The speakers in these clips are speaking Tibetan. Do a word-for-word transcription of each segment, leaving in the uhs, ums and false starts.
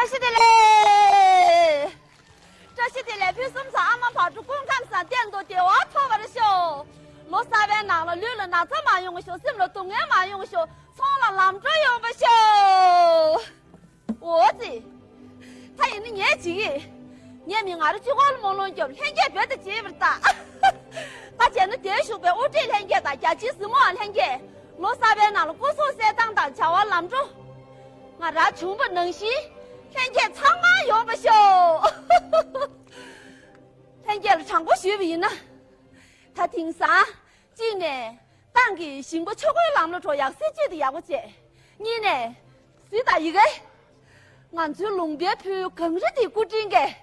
བཀྲ་ཤིས་བདེ་ལེགས། བཀྲ་ཤིས་བདེ་ལེགས། ཕུན་སུམ་ཚོགས། ཨ་མ་བག་དྲོ། སྐུ་ཁམས་བཟང་། གཏན་དུ་བདེ་བ་ཐོབ་པར་ཤོག་ལོ་གསར་པའི་ནང་ལ་ལུས་ལ་ན་ཚ་མ་ཡོང་བ་ཤོག་སེམས་ལ་སྡུག་བསྔལ་མ་ཡོང་བ་ཤོག་ཚོང་ལ་ལམ་འགྲོ་ཡོང་བ་ཤོག་འོ་ཙི། ད་ཡིན་ན་ངས་བྱེད་ཀྱི། ངས་མི་ང་རོ་གཅིག་གོ་ལ་མོ་ལོང་རྒྱོབ་ལྷན་རྒྱས་བོད་དུ་བྱེད་པར་ད། ད་བྱས་ན་དེར་བཞུགས་པའི་དབུ་ཁྲིད་ལྷན་རྒྱས་དང་རྒྱ་ཆེའི་གཟིགས་མོ་བ་ལྷན་རྒྱས། ལོ་གསར་པའི་ནང་ལ་སྐུ་གཟུགས་གསལ་ཐང་དང་བྱ་བ་ལམ་འགྲོ། ང་རང་བྱུང་བ་ནང་བཞིན་ལྷན་རྒྱས་ཚང་མ་ཡོང་བ་ཤོག་ལྷན་རྒྱས་ལ་དྲང་པོ་ཞུས་པ་ཡིན་ན། ད་དེང་སང་གཅིག་ནས་ཏང་གིས་ཞིང་པ་ཆོས་སྒོའི་ལམ་ལ་འགྲོ་ཡག་སྲིད་ཇུས་དེ་ཡག་པོ་བྱས། གཉིས་ནས་སྲིད་དང་ཡི་གེ། ང་ཚོའི་ལུང་པའི་ཕུའི་གངས་རི་དེའི་སྐུ་དྲིན་གྱིས།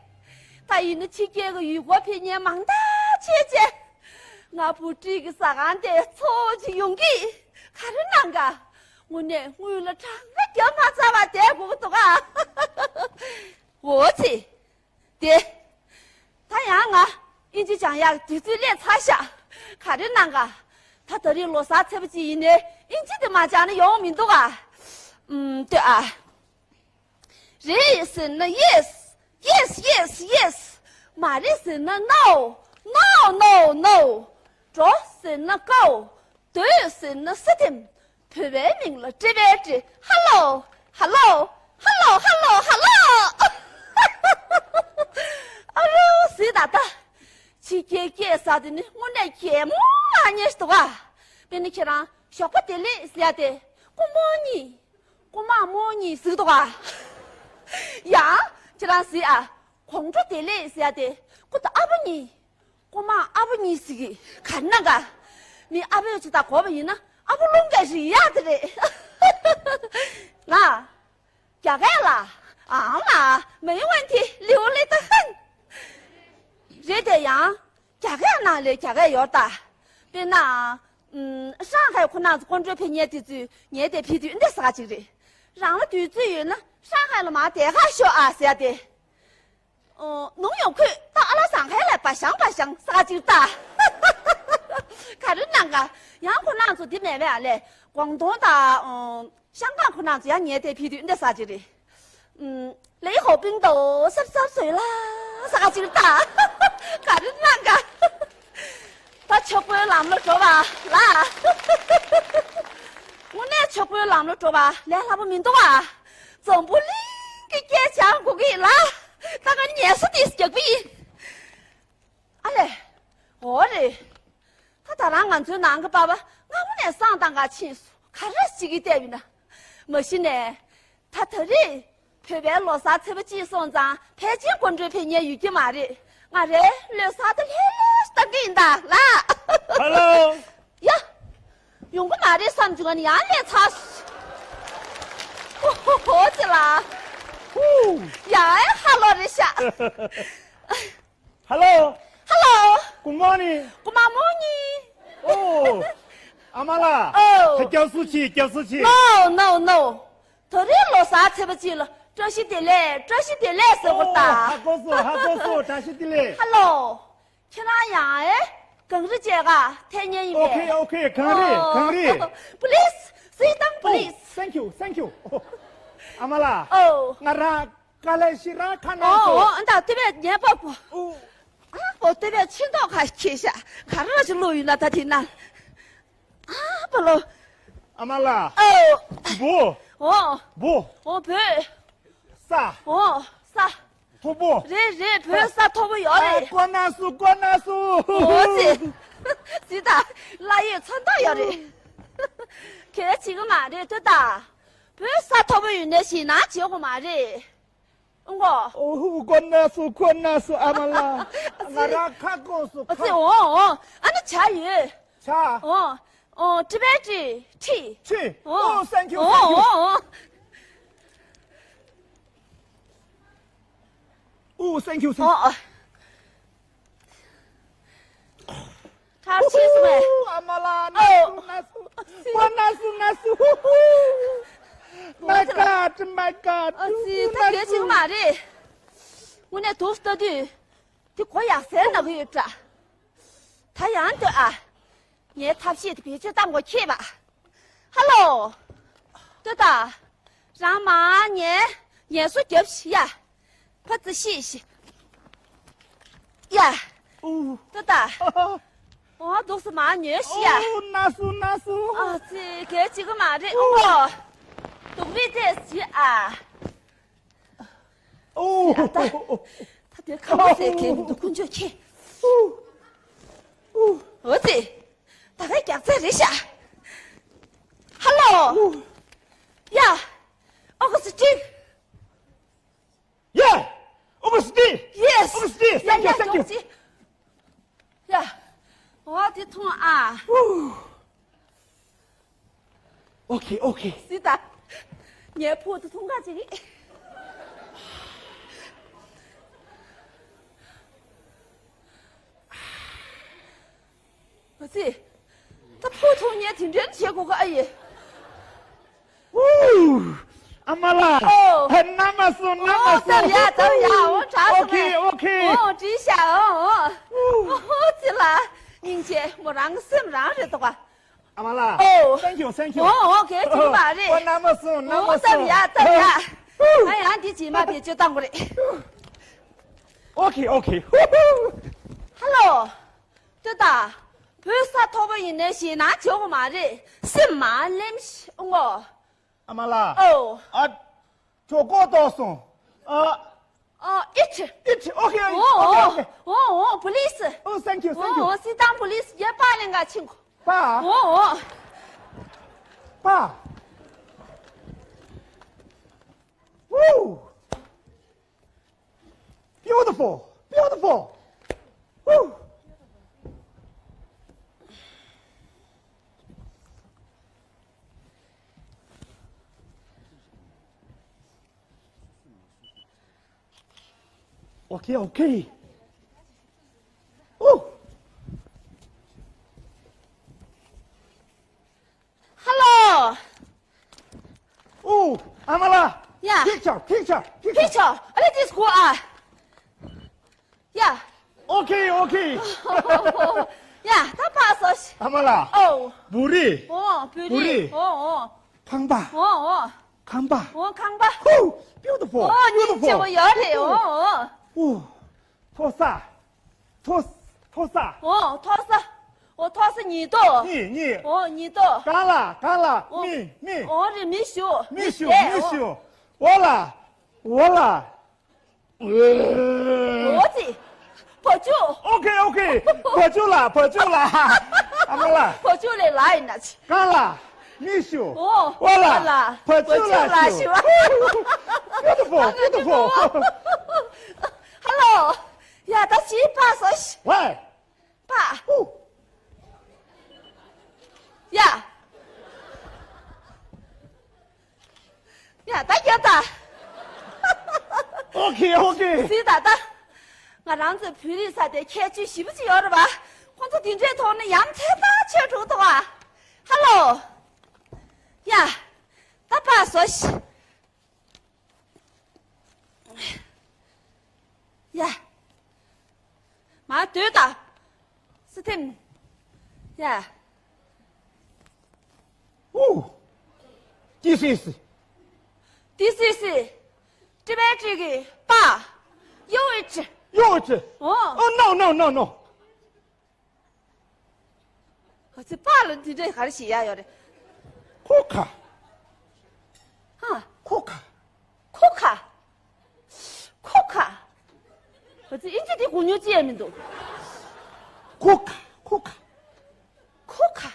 ད་ཡིན་ན་ཕྱི་རྒྱལ་གྱི་ཡུལ་སྐོར་ཕེབས་མཁན་མང་དག་བྱས་བྱས། ང་བུ་ཁྲིད་ཀྱི་ཟ་ཁང་དེ་ཚོ་ཅིག་ཡོང་གི། ག་རེ་གནང་ག་དངོས་གནས་དངུལ་ལ་གྲངས་ཀ་རྒྱབ་མ་ཚར་བ་བསྡད་དགོས་ཀྱི་འདུག་ག་འོ་ཙི། དེ། ད་ཡང་ང་ཨིན་ཇི་སྦྱང་ཡག་དུས་ཚོད་སླེབས་ཚར་ཤག་ག་རེ་གནང་ག་ད་ད་རེས་ལོ་གསར་ཚེས་པ་གཅིག་ཡིན་ནའི་ཨིན་ཇི་དེ་མ་སྦྱང་ན་ཡོང་མི་འདུག་ག་ཨུམ། ལྟོས་ཨ། རེད་ཟེར་ན་yes, yes, yes, yes. མ་རེད་ཟེར་ན no, no, no, no. འགྲོ་ཟེར་ན་go, སྡོད་ཟེར་ན་sit. བོད་པའི་མིང་ལ་བཀྲིས་བདེ་ལེགས། ཧ་ལོ། ཧ་ལོ། ཧ་ལོ། ཧ་ལོ། ཧ་ལོ། ཨ་རོ་སྲིད་ད་ད། ཕྱི་རྒྱལ་སྐྱེས་ས་དེ་ནི་དངོས་གནས་གད་མོ་མ་ཉལ་ཞིག་འདུག་ག་དཔེར་ན་ཁྱེད་རང་ཞོགས་པ་བདེ་ལེགས་ཟེར་ཡ་དེ་good morning, good morning ཟེར་གི་འདུག་ག་ཡང་ཁྱེད་རང་ཟེར་ཨ། དགོང་དྲོ་བདེ་ལེགས་ཟེར་ཡ་དེ་good afternoon, good afternoon ཟེར་གི། ག་རེ་གནང་ག་མི་ཨ་ཕོ་ཅིག་དང་གོ་བ་ཡིན་ན་ཨ་ཕོ་རླུང་ག་རིག་ཡག་དེ་རེད། ལ། རྒྱ་སྐད་ལ། ཨང་ལ། མེ་ཝན་ཐི་ལིའུ་ལི་ཏི་ཧན། རེད་དེ་ཡང་། རྒྱ་སྐད་ནང་ལ་རྒྱ་སྐད་ཡོད་ད། དཔེར་ན། ཨུམ། ཧྲང་ཧའེ་ཁོ་ན་ཚོ་ཀོང་ཀྲོའི་ཕེབས་མཁན་དེ་ཚོས་ངའི་དེ་ཕེབས་དུས་འདི་ཟ་ག་ཅིག་རེད། རང་ལ་དུས་ཚོད་ཡོད་ན་ཧྲང་ཧའེ་ལ་མར་དེ་ག་ཤོག་ཨ་ཟེར་ཡ་དེ། ཨོ། ནུང་ཡོང་ཁུས་ད་ཨ་ལ་ཟང་ཁའི་ལ་བ་ཞང་བ་ཞང་ཟ་ག་ཅིག་ལྟ། ག་རེ་གནང་ག་ཡང་ཁོ་རང་ཚོ་འདི་མེད་པས་ཨ་ལས་ཀོང་ཏོང་དང་། ཨོ། ཤང་ཀང་ཁོ་རང་ཚོ་ཡང་ཉལ་ཏེ་ཕི་དུས་འདི་ཟ་ཅིག་རེད། ཨུམ། ལེ་ཧོ་པིང་དོ་སབ་སབ་སོས་ལ་ཟ་ག་ཅིག་ལྟ། ག་རེ་གནང་ག་ད་ཆོག་པོའི་ལམ་ལ་འགྲོ་བ་ལ། དངོས་གནས་ཆོག་པོའི་ལམ་ལ་འགྲོ་བ་ལས་སླ་པོ་མི་འདུག་ཨ། འཛམ་བུ་གླིང་གི་སྐད་ཆ་གོ་གི་ལ། ད་ག་ཉལ་ས་དེ་རྒྱག་པ་ཡིན། ཨ་ལས། འོ་རེད། ད་ད་རང་ང་ཚོའི་ནང་གི་པ་པ་སྔ་མོ་ནས་བསང་བཏང་ག་ཕྱིན་སོང་། ག་རེ་ཞིག་གིས་བལྟས་པ་ཡིན་ན། མ་གཞི་ནས། ད་ད་རེས། བོད་པའི་ལོ་གསར་ཚེས་པ་གཅིག་སོང་ཙང་ཕལ་ཆེར་ཀོང་ཀྲོའི་ཕེབས་མཁན་ཡོད་ཀྱི་མ་རེད། ང་རེ་བློས་གསར་དུ་ལྷོད་ལྷོད་ཞིག་བཏང་གི་ཡིན་ད་ལ། ཧ་ལོ། ཡ། ཡོང་གི་མ་རེད་བསམ་བྱུང་ང་ནི་ཡང་སླེབས་ཚར་སོང་། ཧོ་ཧོ་ཧོ་ཅི་ལ། ཧུ། ཡ་ཧ་ལོ་རེད་ཤག་ཧ་ལོ། ཧ་ལོ། Good morning. Good morning. ཨོ། ཨ་མ་ལགས། ཨོ། ད་སྐྱབས་སུ་མཆི། སྐྱབས་སུ་མཆི། No, no, no. ད་རེས་ལོ་གསར་ཚེས་པ་གཅིག་ལ་བཀྲ་ཤིས་བདེ་ལེགས། བཀྲ་ཤིས་བདེ་ལེགས་ཟེར་དགོས་ད། ཨོ། ཧ་གོ་སོང་། ཧ་གོ་སོང་། བཀྲ་ཤིས་བདེ་ལེགས། ཧ་ལོ། ཁྱེད་རང་ཡང་ཨེ། གངས་རི་བཅས་ག་ཐད་ཉན་ཡིན་པས། Okay, okay. གངས་རི། ཨོ། གངས་རི། Please, sit down, please. Oh, thank you, thank you. ཨ་མ་ལགས། ཨོ། ང་རང་དཀའ་ལས་ཞེ་དྲག་ཁག་ན་ཨོ། སོང་། ཨོ། ཨ་ད་ལྟོས་པས་ཉན་པ་པོ། ཨོ། ཨ་པོ་ལྟོས་པས་ཕྱིན་ཐོག་ཁ་ཁྱེར་ཤག་ག་རེ་ཞིག་བླུགས་ཡོད་ན་ད་དེ་ན། ཨ་པ་ལོ། ཨ་མ་ལགས། ཨོ། བུ། ཨོ། བུ། ཨོ་བུ། ས། ཨོ་ས། མཐོ་པོ། རེད་རེད། བུ་ས་མཐོ་པོ་ཡོད་རེད། ཨ་ཀོ་ན་སུ་ཀོ་ན་སུ། ཨོ་ཙི། ཙི་ད། ལ་ཡོད་ཚོན་མདོག་ཡོད་རེད། གལ་ཆེ་གི་མ་རེད་ལྟོས་ད། བུ་ས་མཐོ་པོ་ཡོད་ནས་ཞེད་སྣང་བྱེད་དགོས་མ་རེད། ཨོ་ཀོ་ན་སུ་ཀོ་ན་སུ་ཨ་མ་ལགས། ང་རང་ཁ་སྐོམ་སོང་། ཨ་ཙི། ཁ། ཨོ་ཨོ། ཨ་ནི་ཇ་ཡོད། ཇ། ཨོ་ཨོ། ཏི་བེ་ཏི་ཊི། ཊི། ཨོ། ཨོ་thank you, thank you. ཨོ་ཨོ། ཨོ་thank you, thank you. ཨོ་ཨོ། ཁྲག་ཆེ་སོང་བས། ཨ་མ་ལགས། ཨོ། ན་སུ་ན་སུ། ཨ་ཙི། ཀོ་ན་སུ་ན་སུ། My God, my God. ཨ་ཙི། ད་གལ་ཆེ་གི་མ་རེད། དངོས་གནས་དུས་ལྟ་དུས་དེ་གོ་ཡག་ཟེར་ན་གི་ཡོད་འདྲ། ད་ཡང་ལྟོས་ཨ། ངའི་ཐབས་ཤེས་དེ་བེད་སྤྱོད་བཏང་དགོས་ཁེལ་བ། ཧ་ལོ། ལྟོས་ད། རང་མ་ངའི་ ངལ་གསོ་རྒྱབ་ཤིག་ཡ། ཕ་ཙི་ཤི་ཤི། ཡ། ཨུ། ཏུ་ཏ། ཨ། འོ་འདུག་སེ་མར་ཉལ་ཤིག་ཡ། ཨུ། ན་སུ་ན་སུ། ཨ་ཙི་གལ་ཅིག་མ་རེད། ཨུ། འོ། སྡུག་རུས་ཏེ་ཤི་ཨ། ཨུ། ཡ་ད། ད་དེ་ཁ་མ་ཟས་གལ་མི་འདུག་ཁོང་ཚོས་ཁྱེད། ཨུ། ཨུ། འོ་ཙི། ད་གའི་རྒྱག་ཚད་རེད་ཤག་ཧ་ལོ། ཨུ། ཡ། ཨོ་ག་སི་ཏི། Yeah! Obviously! Yes! Obviously! Thank you, thank you! ཡ། འོ་དེ་འཐུང་ཨ། Okay, okay. སི་ད། ངའི་ཕུག་ཏུ་འཐུང་ག་ཅིག་འོ་ཙི། ད་ཕུག་འཐུང་ཉལ་དེ་འདྲའི་བྱེད་དགོས་ག་ཨ་ཡེ། ཨུ། ཨ་མ་ལགས། ཨོ། ཧེ། ན་མ་སུ་ན་མ་སུ། ཨོ་སྟབས་ཡག་སྟབས་ཡག་ཨོ་དྲག་སོང་ངས། Okay, okay. ཨོ་འགྲིག་ཤག་ཨོ་ཨོ། ཨུ། ཨོ་ཙི་ལ། སྙིང་རྗེ། མོ་རང་གི་སེམས་རང་རེད་འདུག་ག་ཨ་མ་ལགས། ཨོ། Thank you, thank you. ཨོ་ཨོ་གལ་ཆེན་པོ་མ་རེད། ཨོ་ན་མ་སུ་ན་ཨོ་མ་སུ། སྟབས་ཡག་སྟབས་ཡག་ཨུ། ང་ཡང་འདི་རྗེས་མ་བེད་སྤྱོད་བཏང་དགོས་རེད། Okay, okay. ཧ་ལོ། ལྟོས་དང་། བོད་ས་མཐོ་པོ་ཡིན་ནའི་ཞེད་སྣང་བྱེད་དགོས་མ་རེད། སེམས་མ་ནེམ་ཤིག་ཨོ་ངོ་། ཨ་མ་ལགས། ཨོ། ཨ། གྲོད་ཁོག་ལྟོགས་སོང་། ཨ། ཨ། ཨིཊ། ཨིཊ། Okay, okay, okay. ཨོ་ཨོ། ཨོ་ཨོ། པུ་ལིས། Oh, thank you, thank you. ཨོ་ཨོ། སི་ཏང་པུ་ལིས། ཡེ་པ་ལེན་ག་ཕྱིན་གོ་པ། ཨོ་ཨོ། པ། Woo! Beautiful! Beautiful! Woo! Okay, okay. Woo! Hello. Oh, ཨ་མ་ལགས། ཡ། Picture, picture, picture. Picture. ཨ་ལེ་དེ་སྐུ་ཨ། ཡ། Okay, okay. ཡ། ད་ཕར་སོང་ཤིག་ཨ་མ་ལགས། ཨོ། བུ་རི། ཨོ། བུ་རི། བུ་རི། ཨོ་ཨོ། ཁང་པ། ཨོ་ཨོ། ཁང་པ། ཨོ་ཁང་པ། Woo, beautiful. ཨོ་སྙིང་རྗེ་པོ་ཡོད་རེད། ཨོ་ཨོ། ཨོ། མཐོ་ས། མཐོ། མཐོ་ས། ཨོ་མཐོ་ས། ཨོ་མཐོ་ས་ཉིས་ཐོག་གཉིས། གཉིས། ཨོ་ཉིས་ཐོག་གང་ལ། གང་ལ། ཨོ། མི། མི། ཨོ་རེད། མི་བཞུགས། མི་བཞུགས། མི་བཞུགས། འོག་ལ། འོག་ལ། ཨོ་ཙི། བ་ཕྱུགས། Okay, okay. བ་ཕྱུགས་ལ། བ་ཕྱུགས་ལ། ཨ་མ་ལགས། བ་ཕྱུགས་ལ་ལ་ཡིན་ན་ཅི། གང་ལ། མི་བཞུགས། ཨོ། འོག་ལ། འོག་ལ། བ་ཕྱུགས་ལ་བ་ཕྱུགས་ལ་བཞུགས། བཞུགས། Beautiful, beautiful. Hello. ཡ་ད་ཅི་ཕར་སོང་ཤིག་ཝེ། པ། ཧུ། ཡ། ཡ་ད་རྒྱབ་ད། Okay, okay. སི་ད་ད། ང་རང་ཚོའི་བོད་རིགས་ས་དེ་ཁྱད་ཆོས་ཞེ་པོ་ཅིག་ཡོད་རེད་པ། ཁོང་ཚོ་དེ་འདྲའི་ཐོག་ནས་ཡ་མཚན་ཐག་ཆོད་འགྲོ་གི་འདུག་ག་ཧ་ལོ། ཡ། ད་ཕར་སོང་ཤིག་ཡ། མར་སྡོད་དང་། སི་ཐེམ། ཡ། Ooh. This is. This is. ཊི་བེ་ཊི་གི་པ། You eat. You eat. Oh. Oh, no, no, no, no. ཨ་ཙི། པཱ་ལགས་འདི་འདྲས་ག་རེ་ཞིག་ཡ་ཡོད་རེད། ཁོ་ཁ། ཧ། ཁོ་ཁ། ཁོ་ཁ། ཁོ་ཁ། ཨ་ཙི། ཨིན་ཇི་འདི་གོ་མྱོང་ཅི་ཡང་མི་འདུག་ཁོ་ཁ། ཁོ་ཁ། ཁོ་ཁ།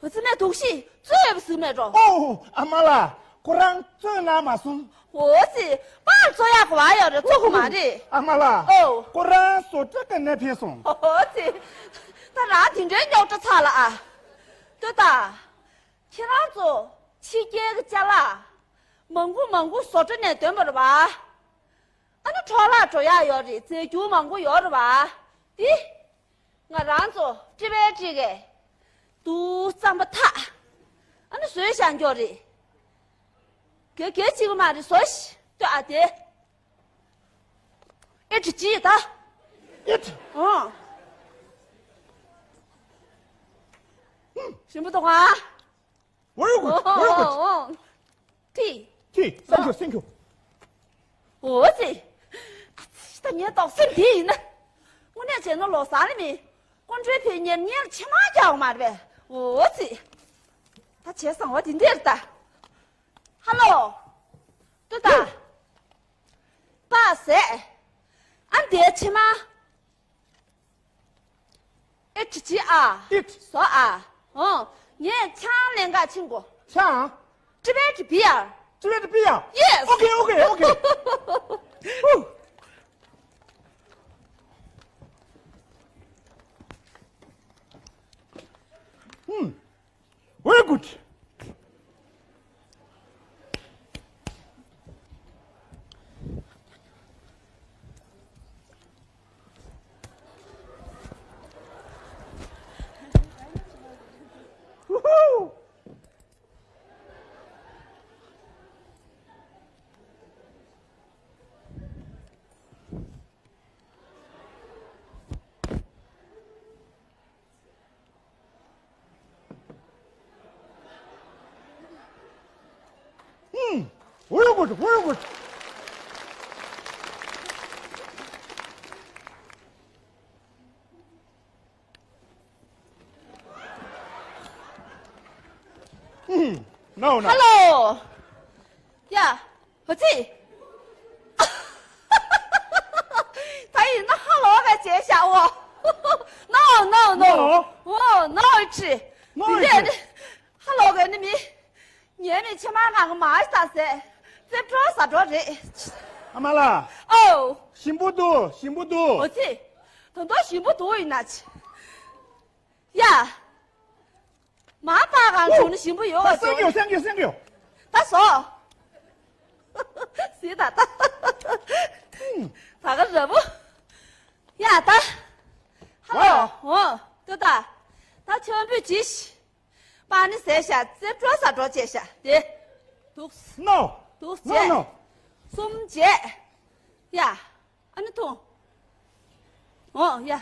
ཨ་ཙི། ངས་དོགས་གཞི་རྩོད་ཡོད་པ་ཟེར་མེད་འགྲོ། ཨོ། ཨ་མ་ལགས། ཁོ་རང་རྩོད་ན་མ་སོང་། འོ་ཙི། པཱ་ལགས་རྩོད་ཡག་ག་བ་ཡོད་རེད། རྩོད་དགོས་མ་རེད། ཨ་མ་ལགས། ཨོ། ཁོ་རང་བཟོ་གྲྭ་ག་ནས་ཕེབས་སོང་། འོ་ཙི། ད་རང་དེ་འདྲའི་རྙོག་དྲ་ཚ་ལ་ཨ། ལྟོས་དང་། ཁྱེད་རང་ཚོ་ཕྱི་རྒྱལ་གྱི་ཅ་ལག་མང་པོ་མང་པོ་བཟོ་གྲྭ་ནས་འདོན་པ་རེད་པ། ཨ་ནི་འཕྲོ་བརླག་འགྲོ་ཡག་ཡོད་རེད། རྫས་འགྱུར་མང་པོ་ཡོད་རེད་པ། འདི། ང་རང་ཚོ་ཊི་བེ་ཊི་གིས་དུ་བརྩམས་པ་ཐག་ཨ་ནི་བཟོས་བཞག་འགྱོ་རེད། གལ་གལ་ཅིག་མ་རེད། བཟོ་ཤིག་ལྟོས་ཨ་དེ། ཨེ་ཊི་ཇི་ད། ཨེ་ཊི། ཨོ། ཞིམ་པོ་འདུག་ཨ། Very good, very good. ཨོ། ཊི། ཊི། Thank you, thank you. འོ་ཙི། ད་ངའི་དོགས་སེམས་དེ་ཡིན་ན། དངོས་གནས་བྱས་ན་ལོ་གསར་ལ་མི། སྐུ་མགྲོན་དེ་ཉེར་ཉེར་ཕྱེ་མར་རྒྱག་མ་རེད་པས། འོ་ཙི། ད་བྱས་བཟང་བ་དེ་འདིར་ལྟ། ཧ་ལོ། ཏུ་ད། པ་ཟེ། ཨ་འདའི་ཕྱེ་མར། ཨེ་ཁྲི་ཆི་ཨ། ཨིཊ། སོ་ཨ། ཨོ། ངས་ཆང་ལེན་ག་ཕྱིན་གོ། ཆང་། ཀྲི་བེ་ཀྲི་བི་ཡར། ཀྲི་བེ་ཀྲི་བི་ཡར། ཡེས། ཨོ་ཁེ། ཨོ་ཁེ། ཨོ་ཁེ། ཧུ། ཧུམ། Very good. Woohoo! ཧུམ། འོ་ཡོད་གོ། འོ་ཡོད་གོ། ཧུམ། ནའོ་ནའོ། ཧ་ལོ། ཡ། ཧོ་ཙི། ད་ཡིན་ན་ཧ་ལོ་ག་བྱས་ཤག་འོ། ནོ་ནོ་ནོ། ནོ། འོ་ནོ་ཨི་ཁྲི། ནོ་ཨི་ཁྲི། འདི་འདྲས་ནི། ཧ་ལོ་ག་ནི་མི། ངའི་མི་ཕྱེ་མར་ང་གི་མ་ཨིས་ད་ཟེ། རྩེབ་གྲོགས་ཟ་གྲོགས་རེད། ཨ་མ་ལགས། ཨོ། ཞིམ་པོ་འདུག་ཞིམ་པོ་འདུག་འོ་ཙི། ད་དུང་ཞིམ་པོ་འདུག་ཡིན་ན་ཅི། ཡ། མ་པ་གང་བྱུང་ན་ཞིམ་པོ་ཡོད་པ། སེང་གེ་སེང་གེ་སེང་གེ། ད་སོ། སི་ད་ད། ད་ག་ར་བོ། ཡ་ད། ཧ་ལོ། ཨོ། ཏུ་ད། ད་ཆོན་པོ་ཅི་ཤི། པ་ནི་ཟས་ཤ་རྩེབ་གྲོགས་ཟ་གྲོགས་བྱས་ཤ་དེ། འདུག་ནོ། འདུག་ནོ་བྱས། ནོ། གསུམ་བྱས། ཡ། ཨ་ནི་འཐུང་། འོ་ཡ།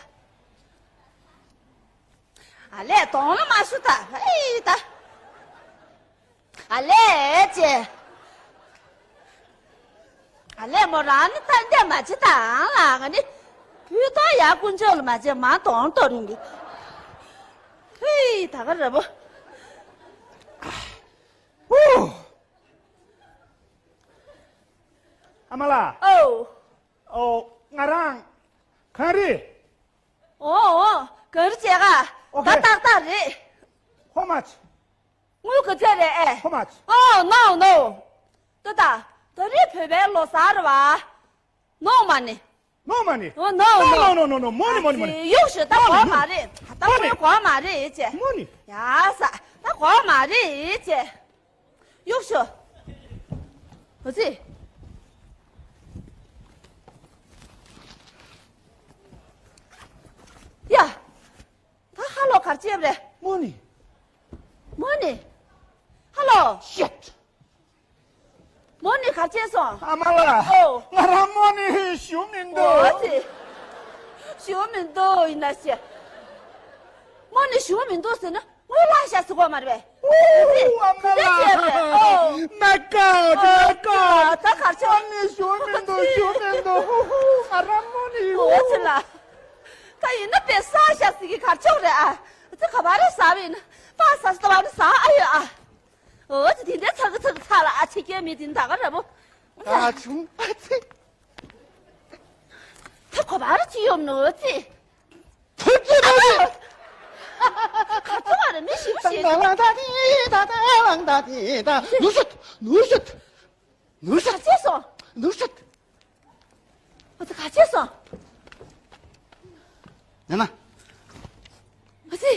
ཨ་ལས་གདོང་ལ་མ་ཞུ་ད། ཨེ་ད། ཨ་ལས་ཅེ། ཨ་ལས་མོ་རང་ནི་ལྟ་འདས་མ་བྱེད་དང་ལ་ང་ནི། བུ་ཏོ་ཡ་དཀོན་མཆོག་ལ་མ་བྱེད་མ་གདོང་གཏོར་རིང་གི། ཧུའི་ད་ག་ར་བོ། ཧུ། ཨ་མ་ལགས། ཨོ། ཨོ། ང་རང་། གངས་རི། ཨོ་ཨོ། གངས་རི་བྱེད་ག་ཨོ་ད་ཁེ། ཏག་ཏག་རེད། How much? དངུལ་ག་ཚད་རེད་ཨེ། How much? ཨོ་ནོ་ནོ། ཏོ་ད། ད་རེས་བོད་པའི་ལོ་གསར་རེད་བ། No money. No money. ཨོ་ནོ་ནོ། No, no, no, no, no. Money, money, money. ཡོག་ཤོད་ད་གོ་མ་རེད། ད་དངུལ་གོ་མ་རེད་ཅེ། Money. ཡ་ས། ད་གོ་མ་རེད་ཅེ། གཡུག་ཤོག་འོ་ཙི། ཡ། ད་ཧ་ལོ་གར་ཅེབ་རེད། མོ་ནི། མོ་ནི། ཧ་ལོ། Shit. མོ་ནི་གར་ཅེས་སོང་། ཨ་མ་ལགས། ཨོ། ང་རང་མོ་ནི་ཞུ་མི་འདུག་འོ་ཙི། ཞུ་མི་འདུག་ཡིན་ན་ཤེས། མོ་ནི་ཞུ་མི་འདུག་ཟེར་ན། དངུལ་ལྷག་ཤག་ཟེར་གོ་མ་རེད་པས། ཨུ། ཨ་མ་ལགས། ཨོ། My God, my God. ད་གར་ཆོག་ཨ་ནི་ཞུ་མི་འདུག་ཞུ་མི་འདུག་ཧུ་ཧུ། ང་རང་མོ་ནི་ཡོད། འོ་ཙི་ལ། ད་ཡིན་ན་དཔེ་ཟ་ཤག་ཟེར་གི་གར་ཆོག་རེད་ཨ། ཙི་ག་བ་རེད་ཟ་བས་ན། པ་ཟ་ཟ་བ་ནི་ཟ་ཨ་ཡོད་ཨ། འོ་ཙི་དེ་འདྲའི་ཚ་གི་ཚ་གི་ཚ་ལ་ཨ་ཆེ་སྐྱེ་མི་དེ་ད་ག་རེད་པོ། ད་ཆུང་ཨ་ཙི། ད་ག་བ་རེད་ཅི་ཡོད་ནོ་ཙི། ཐུགས་རྗེ་གནང་། ཁ་ཚ་བ་རེད་མི་ཞིམ་ཞིམ། ལང་ད་དི་ད་ད་ལང་ད་དི་ད། ནུ་ཤུད། ནུ་ཤུད། ནུ་ཤུད། ག་ཅེས་སོང་། ནུ་ཤུད། ཨ་ཙི་ག་ཅེས་སོང་། ན་ན། ཨ་ཙི།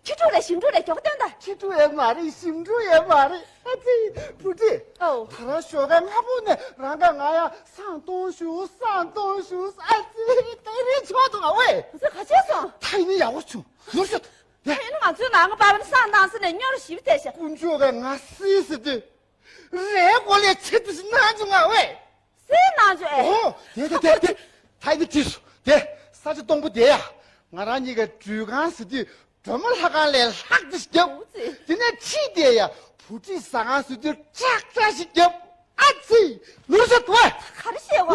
ཁྱི་ཕྲུག་ལ་ཞིམ་ཕྲུག་ལ་མགྱོགས་སྟོན་ད། ཁྱི་ཕྲུག་ཡང་མ་རེད་ཞིམ་ཕྲུག་ཡང་མ་རེད། ཨ་ཙི། བུ་ཁྲིད། ཨོ། ད་རང་ཞོགས་ཀ་སྔ་པོ་ནས་རང་ག་ང་ཡ་སང་གཏོང་ཞུ་སང་གཏོང་ཞུ། ཨ་ཙི་དེ་རིང་ཆོག་ཏུ་ང་ཝེ། ཨ་ཙི་ག་ཅེས་སོང་། ད་ཡིན་ན་ཡག་པོ་བྱུང་། ནུ་ཤུད། ད་ཡིན་ན་ང་ཚོའི་ནང་གི་པ་པ་ནི་སང་གནང་ས་ནས་སྨྱོ་རུ་ཞིབ་བལྟས་ཤག་སྐུ་མཆོག་གིས་ང་སྲིད་ཟེར་དུས། རེད་གོ་ལས་ཆེ་ཏུ་ཞིག་གནང་བྱུང་ང་ཝེ། སྲིད་གནང་བྱུང་ཨེ། ཨོ། དེ་དེ་དེ་དེ། ད་ཡིན་ན་ཅི་སོ་དེ། ས་ཆ་སྟོང་པོ་དེ་ཡ། ང་རང་གཉིས་ཀ་འགྲུལ་ཁང་ཟེར་དུས་སྒྲོལ་མ་ལྷ་ཁང་ལས་ལྷག་ཏུ་ཞིག་བརྒྱབ། འོ་ཙི། དེ་ནས་ཁྲིད་དེ་ཡ། བུ་ཁྲིད་ཟ་ཁང་ཟེར་དུས་ཀྲག་ཀྲག་ཞིག་བརྒྱབ། ཨ་ཙི། ནུ་ཤུད་ཝེ། ག་རེ་བཤད་གོ།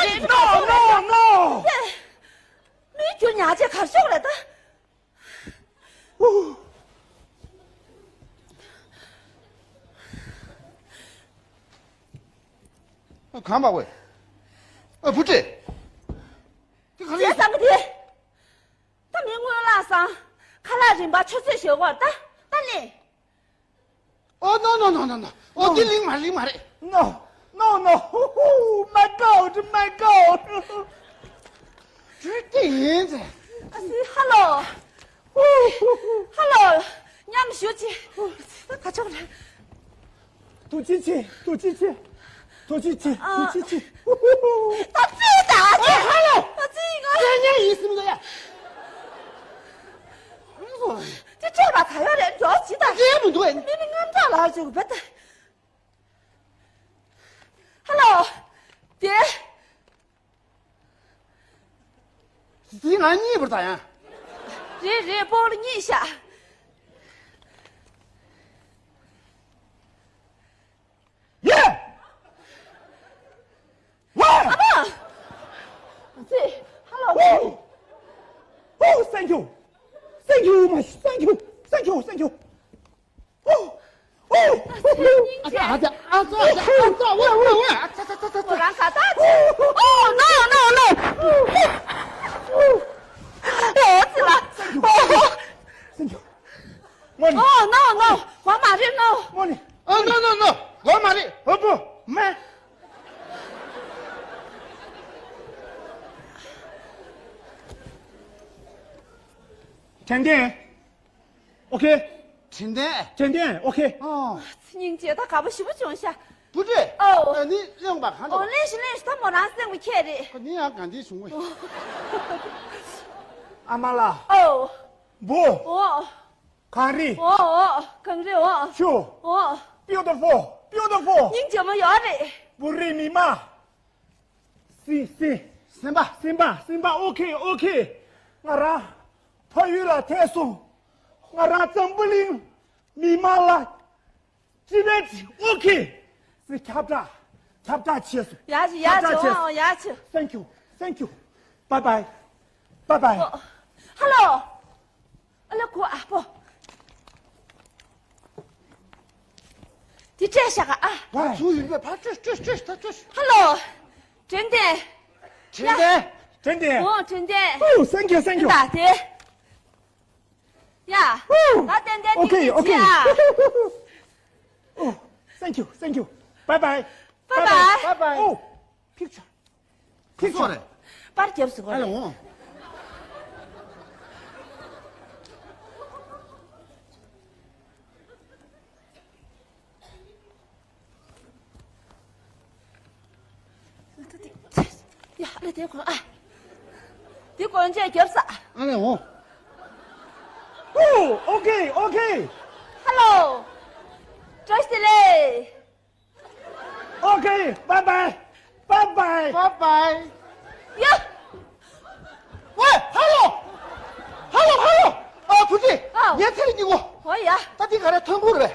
རེད། No, no, no. ལུས་འགྱུར་ཉག་ཅེས་གར་ཤོག་རེད་ད། ཨུ། གང་པ་ཝེ། ཨ་བུ་ཏྲེ། དེ་ག་རེ། བྱས་ཙང་གི་དེ། ད་མི་སྔོན་ལ་སང་། ཁ་ལག་རིན་པ་ཆུ་ཚོད་ཞོག་གོ་ད། ད་ལེ། ཨོ་ནོ་ནོ་ནོ་ནོ་ནོ། ཨོ་དེ་གླིང་མ་གླིང་མ་རེད། No, no, no. Hoo, hoo, my God, my God. དེ་དེ་ཡིན་ཟེར། ཨ་སི་ཧ་ལོ། ཧུ་ཧུ་ཧུ། ཧ་ལོ། མཉམ་ཞུ་ཅི། ད་ག་ཆོག་རེད། ཐུགས་རྗེ་ཆེ། ཐུགས་རྗེ་ཆེ། ཐུགས་རྗེ་ཆེ། ཨ། ཐུགས་རྗེ་ཆེ། ཧུ་ཧུ་ཧུ། ད་ཙི་ད་ཨ་ཙི། ཨ་ཧ་ལོ། ད་ཙི་ང་། ཙི་ཉན་ཡིན་སྲིད་མི་འདུག་ཡ། ཨང་སོ། ཅི་སྤྲད་པ་ད་ཡོད་རེད་འགྲོ་ཅི་ད། ཙི་མི་འདུག་ཨེ། མི་མི་རྔམ་དྲག་ལ་ཅིག་བེ་ད། ཧ་ལོ། དེ། དེ་ང་གཉིས་པར་ད་ཡང་། རེད་རེད་སྤོ་ལོ་གཉིས་ཤག་ཡེ། ཝེ། ཨ་མ། ཙི། ཧ་ལོ། ཝེ། ཨོ། Thank you. Thank you much. Thank you. Thank you. Thank you. ཨོ། ཨོ། ཨ་ཙི། ཨ་ཙི། ཨ་ཙི། ཨ་ཙི། ཝེ། ཝེ། ཝེ། ཨ་ཙི། ཙི། ཙི། ཙི། ཁོ་རང་ཁ་ཏ་ཙི། ཨོ། No, no, no. ཨོ་ཙི་ལ། ཨོ། Thank you. དངོས་གནས། Oh, no, no. གོ་མ་རེད་no. དངོས་གནས། Oh, no, no, no. གོ་མ་རེད། ཧོ་པོ། མེ། དྲན་རྟེན། ཨོ་ཁེ། དྲན་རྟེན། དྲན་རྟེན། ཨོ་ཁེ། ཨོ། སྙིང་རྗེ། ད་དགའ་པོ་ཞེ་པོ་བྱུང་ཤག་བུ་ཏྲེ། ཨོ། ཨ་ནི་གླེང་བ་གང་འདྲ། ཨོ་གླེང་ཤིག་གླེང་ཤིག་ད་མོ་རང་སེམས་ཀྱི་ཁྱད་རེད། ཁོ་ནི་ཡང་གང་འདྲ་བྱུང་བས། ཨ་མ་ལགས། ཨོ། བུ། ཨོ། གངས་རི། ཨོ་ཨོ། གངས་རི་ཨོ། ཆུ། ཨོ། Beautiful, beautiful. སྙིང་རྗེ་མོ་ཡོད་རེད། བུ་རིགས་མི་མང་། སེམས། སེམས། སེམས་པ། སེམས་པ། སེམས་པ། ཨོ་ཁེ། ཨོ་ཁེ། ང་རང་ཕ་ཡུལ་ལ་ཐད་སོང་། ང་རང་འཛམ་བུ་གླིང་མི་མང་ལ་ཅི་བས་ཅི། ཨོ་ཁེ། སེ་ཁྱབ་བསྒྲགས། ཁྱབ་བསྒྲགས་བྱས་སོང་། ཡག་ཅིག་ཡག་ཅིག་ཁྱབ་བསྒྲགས་བྱས་སོང་། ཨོ་ཡག་ཅིག Thank you. Thank you. Bye bye. Bye bye. ཨོ། ཧ་ལོ། ཨ་ལ་ཁུ་ཨ་པོ། དེ་སྤྲད་ཤག་ཨ། ཝ། ཚུར་ཡིན་པས་ཕར་སྤྲོད་སྤྲོད་སྤྲོད་ད་སྤྲོད། ཧ་ལོ། དྲན་རྟེན། དྲན་རྟེན། དྲན་རྟེན། ཨོ་དྲན་རྟེན། Oh, thank you, thank you. ད་དེ། ཡ། ད་ཏན་ཏན་དེ་Okay, okay. Oh, thank you, thank you. Bye bye. Bye bye. Bye bye. Oh, picture. Picture. པར་རྒྱབ་སུ་གོ་ཨ་ལ་འོང་། ཡ་ཨ་ལ་དེ་གོ་ཨ། དེ་གོན་ཆས་རྒྱབ་ས། ཨ་ལ་འོང་། Oh, okay, okay. Hello. བཀྲ་ཤིས་བདེ་ལེགས། Okay, bye bye. Bye bye. Bye bye. ཡ། ཝེ། ཧ་ལོ། ཧ་ལོ། ཧ་ལོ། ཨ་བུ་ཅི། ཨ། ངའི་ཚེ་རིང་གཉིས་པོ། ཨོ་ཡ། ད་འདི་ག་རེ་ཐོན་ཁུར་རེད།